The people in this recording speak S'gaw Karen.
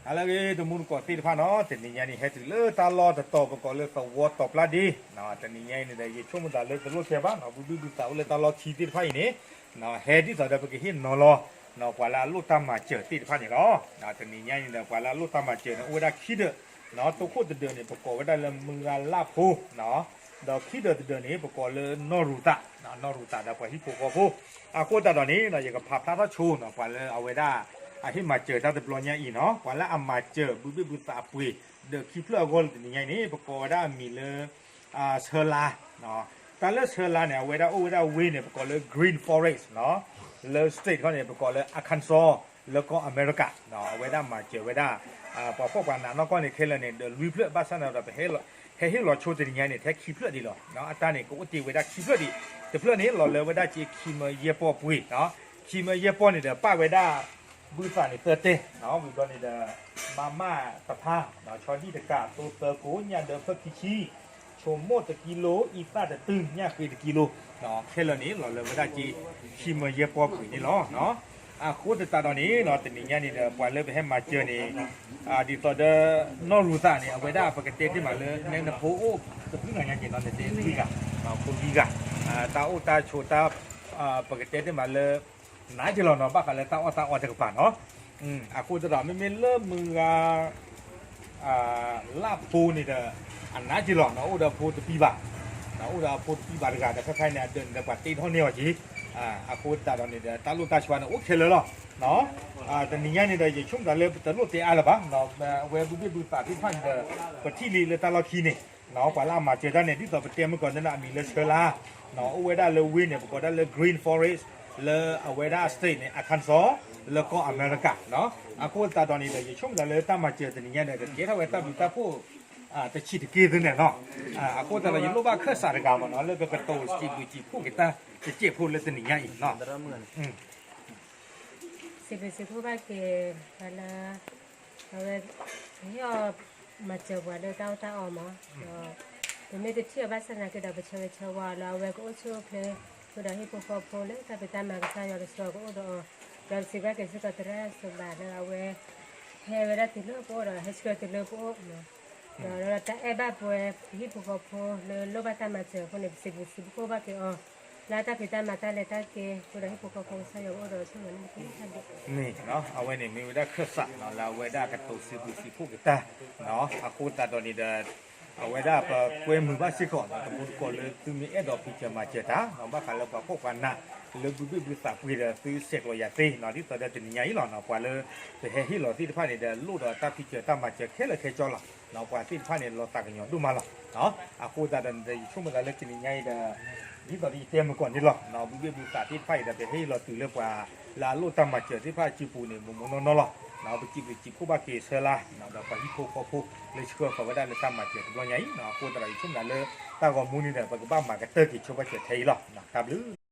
ဟါလၢအဂ့ၤ တံၤသကိးသ့ၣ်တဖၣ်နီၤ, တနံၤညါန့ၣ် ဟဲတုၤလၢတၢ်လီၢ်တတီၤ ပကိးလၢသဝီတီၤပျၢ်ဒ့, တနံၤညါအံၤန့ၣ်ဒီး ယဆိကမိၣ်သးလၢတလိၣ်တဲဘၣ်နီၤ, ဘုဘ့ၣ်ဘုသးအိၣ်လၢတၢ်လီၢ်ခံသ့ၣ်တဖၣ်အံၤန့ၣ် ဟဲဒ်သိးဒီးပကဟ့ၣ်နီၤလီၤ ပှၤလၢအလိၣ်တၢ်မၤစၢၤသ့ၣ်တဖၣ်န့ၣ်လီၤ. တနံၤညါန့ၣ်ဒီး ပှၤလၢအလိၣ်တၢ်မၤစၢၤန့ၣ် အိၣ်ဝဲဒၣ်ခံဒၢး, တိခိၣ်တဒၢးန့ၣ် ပကိးဝဲဒၣ်လၢမုၢ်ဂၤလၢ်ဖိ ဒီးခံဒၢးတဒၢးန့ၣ် ပကိးလၢနီၢ်ရူၤသး, နီၢ်ရူၤသးဒီးပှၤဟံၣ်ဖိဃီဖိ, အဃိသတးဒီးန့ၣ် ယကဖးဖျါထီၣ်ဆိနီၤ ပှၤလၢအဝဲဒၣ် အဟ့ၣ်မၤစၢၤတၢ်တဘျီညါအံၤနီၤ, ပှၤလၢအမၤစၢၤဘုဘ့ၣ်ဘုသးအပှ့ၤ ဒီးခံဖျၢၣ်အဂီၢ်လၢတနံၤညါအံၤန့ၣ် ပကိးဝဲဒၣ်အမံၤလၢ ဆၢလါ, တၢ်လၢဆၢလါန့ၣ် အဝဲဒၣ်အိၣ်ဝဲဒၣ်ဝ့ၢ်န့ၣ် ပကိးလၢ Green Forest နီၤ, လၢ state ခီန့ၣ် ပကိးလၢ Arkansas လၢကီၢ်အမဲရကၤ, အဝဲဒၣ်မၤစၢၤဝဲဒၣ် ပှၤဖှီၣ်ပှၤနးနီၢ်ကီၢ်န့ၣ် ခဲလၢာ်န့ၣ် ဒီးလွံၢ်ဖျၢၣ် ဘၣ်ဆၣ်န့ၣ်ဒီး ပဟဲဟ့ၣ်လီၤဆိတနံၤညါန့ၣ် ထဲခံဖျၢၣ်ဒံးလီၤ. အတၢ်န့ၣ် ကအိၣ်တ့ၢ်ဝဲဒၣ်ခံဖျၢၣ်ဒံး, တဖျၢၣ်န့ၣ် လီၤလၢဝဲဒၣ်က့ခံမၢယဲၢ်ပီၢ်ပှ့ၤ, ခံမၢယဲၢ်ပီၢ်န့ၣ်ဒီး ပာ်ဝဲဒၣ် ဘုသးန့ၣ်သၢတဲ, ဝံၤဘျီန့ၣ်ဒီး မၤမၣ်တဖၣ်, ဆီဒံၣ်တကး သိသၢကိး ညၣ်ဒၢဖၢၣ်ခံဆံ, ဆိမိၣ်တကံလိ, အံသၣ်တတုၤ, ညၣ်ဃ့တကံလိ, ခဲလၢာ်န့ၣ် လီၤလၢဝဲဒၣ်က့ ခံမၢယဲၢ်ပီၢ်ပှ့ၤန့ၣ်လီၤ. အဃိသတးဒီးန့ၣ် တနံၤညါန့ၣ်ဒီး ပှၤလၢပဟဲမၤစၢၤန့ၣ် ဒ်သိးဒီး နီၢ်ရူၤသးန့ၣ် အဝဲဒၣ်ပကတဲတ့ၢ်မးလၢ နဖိအိၣ်တဖုနၤညါက့ၤနီၤ နတဲလွံၢ်ဂၤ, ဖိလွံၢ်ဂၤ, တၢ်အိၣ်တၢ်ဆိးတၢ် ပကတဲတ့ၢ်မးလၢ နးက့ၤလီၤနီၤ ဘၣ်ဃးလၢတၢ်အီၣ်တၢ်အီတကပၤနီၤ. အဃိသတးဒီး မ့မ့ၢ်လၢမုၢ်ဂၤ လၢ်ဖိန့ၣ်ဒီး အနးက့ၤလီၤနီၤ အိၣ်ဒီးအဖိတပံၤဘၣ်, အိၣ်ဒီးအဖိတပံၤဘၣ်တဂၤဒီး ခဲခါအံၤန့ၣ် အဒၢးန့ၣ်ဒီး ပှၤတ့ထီၣ်န့ၢ်အီၤက့ၤ, အဃိသတးဒီးန့ၣ်ဒီး တၢ်လိၣ်တၢ်ဆိးန့ၣ် အိၣ်ခဲလၢာ်လီၤ. တနံၤညါန့ၣ်ဒီး ယဆိကမိၣ်သးလၢပတလိၣ်တဲအါလၢၤဘၣ်, အဝဲဘုဘ့ၣ်ဘုသးသ့ၣ်တဖၣ်န့ၣ်ဒီး ပထံၣ်လံလၢတၢ်လီၢ်ခံန့ၣ် ပှၤလၢအမၤစၢၤတၢ်န့ၣ် ဒ်သိးပတဲမုၢ်ကီၢ်န့ၣ် အမံၤလၢဆၢလါ, အိၣ်ဝဲဒၣ်လၢဝ့ၢ်န့ၣ် ပကိးဒၣ်လၢ Green Forest လၢအဝဲဒၣ် state န့ၣ် Arkansas လၢကီၢ်အမဲရကၤ, အဃိသတးဒီးန့ၣ်ဒီး ယဆိကမိၣ်သးလၢတၢ်မၤစၢၤတနံၤညါဒီး ကကဲထီၣ်ဝဲတၢ်ဘျုးတၢ်ဖှိၣ် တဆံးတက့ၢ်သ့န့ၣ်နီၤ. အဃိသတးဒီး ယလိၣ်ဘၣ်ခၢၣ်စးတဂၤမ့ၢ်နီၤ လၢကကတိၤစံးဘျုးစံးဖှိၣ်က့ၤတၢ်တစဲးဖိလၢတနံၤညါအံၤနီၤ. စံးဘျုးစံးဖှိၣ်ဘၣ်က့ၤ ပှၤလၢ အဝဲ ဟ့ၣ်အီၤမၤစၢၤပှၤလၢတၢ်အီၣ်တၢ်အီမး, ဒီးပမ့ၢ်တထံၣ်အီၤဘၣ်ဆၣ်သနာ်က့ဒီး ပဆၢဂ့ၤဆၢဝါအီၤလၢအဝဲကအိၣ်ဆူၣ်အိၣ်ချ့ ဃုာ်ဒီးဟံၣ်ဖိဃီဖိလၢတၢ်ဖံးတၢ်မၤကစၢ်ယွၤကဆိၣ်ဂ့ၤကအိၣ်ဒီးအီၤ, ဒီးပစံးဘျုးက့ၤစ့ၢ်ကီးသရၣ်စီၤဘၣ်လၢအဝဲ ဟဲဝဲဒၣ်တုၤလၢပအိၣ်ဒီးဟဲဆှၢတုၤလၢပအိၣ် ဒီးတၢ်အဲၣ်ဘၣ်ပှၤဟံၣ်ဖိဃီဖိလၢလိၣ်ဘၣ်တၢ်မၤစၢၤအဃိန့ၣ် ပစံးဘျုးစံးဖှိၣ်ဘၣ်က့ၤအီၤ လၢတၢ်ဖံးတၢ်မၤတၢ်လဲၤတၢ်က့ၤ ဃုာ်ဒီးဟံၣ်ဖိဃီဖိကစၢ်ယွၤကအိၣ်ဒီးဆိၣ်ဂ့ၤန့ၣ်တက့ၢ်. မ့ၢ် အဝဲန့ၣ်မ့ၢ်ဝဲဒၣ်ခၢၣ်စးလၢအဝဲဒၣ်ကတိၤစံးဘျုးစံးဖှိၣ်က့ၤတၢ်, အဃိသတးဒီးန့ၣ်ဒီး အဝဲဒၣ်ပကွဲမုာ်ဘၣ်စ့ၢ်ကီး တံၤသကိးလၢသုမ့ၢ်အဲၣ်ဒိးဖံးစၢၤမၤစၢၤတၢ် ဘၣ်ဃးလၢပှၤဖှီၣ်ပှၤနး လၢဘုဘ့ၣ်ဘုသးပှ့ၤဒီးသုဆဲးကျိးယၤသ့ ဒ်သိးဒီးတနံၤညါအံၤလီၤ ပှၤလၢ ပဟဲဟ့ၣ်လီၤသ့ၣ်တဖၣ်န့ၣ်ဒီး လိၣ်ဒီးတၢ်ဖံးစၢၤတၢ်မၤစၢၤခဲလၢာ်ခဲဆ့လီၤ. ပှၤသ့ၣ်တဖၣ်န့ၣ် လီၤသးကညီၤဒိၣ်မးလီၤ. အဃိသတးဒီးန့ၣ်ဒီး ယဆိကမိၣ်သးလၢတနံၤညါအံၤဒီး ဒ်သိးဒီးယတဲမုၢ်ကီၢ်န့ၣ်လီၤ ဘုဘ့ၣ်ဘုသးသ့ၣ်တဖၣ်အံၤဒီး ပဟ့ၣ်လီၤတုၤလၢပှၤလၢအလိၣ်တၢ်မၤစၢၤသ့ၣ်တဖၣ်အစုပူၤန့ၣ် မိၢ်မိၢ်နီၢ်နီၢ်လီၤ. ပစံးဘျုးစံးဖှိၣ်ဘၣ်က့ၤဆၢလါ ဒီးပှၤဟံၣ်ဖိဃီဖိလၢဆှၢဃီၤဝဲဒၣ်လၢတၢ်မၤစၢၤတဘျီညါအံၤ အဃိသတးဒီးယဆိကမိၣ်သးလၢတၢ်ဂီၤမူန့ၣ်ဒီး ပကဘၣ်မၤကတၢၢ်က့ၤဆိဘၣ်စၢၤထဲအံၤလီၤ. တၢ်ဘျုး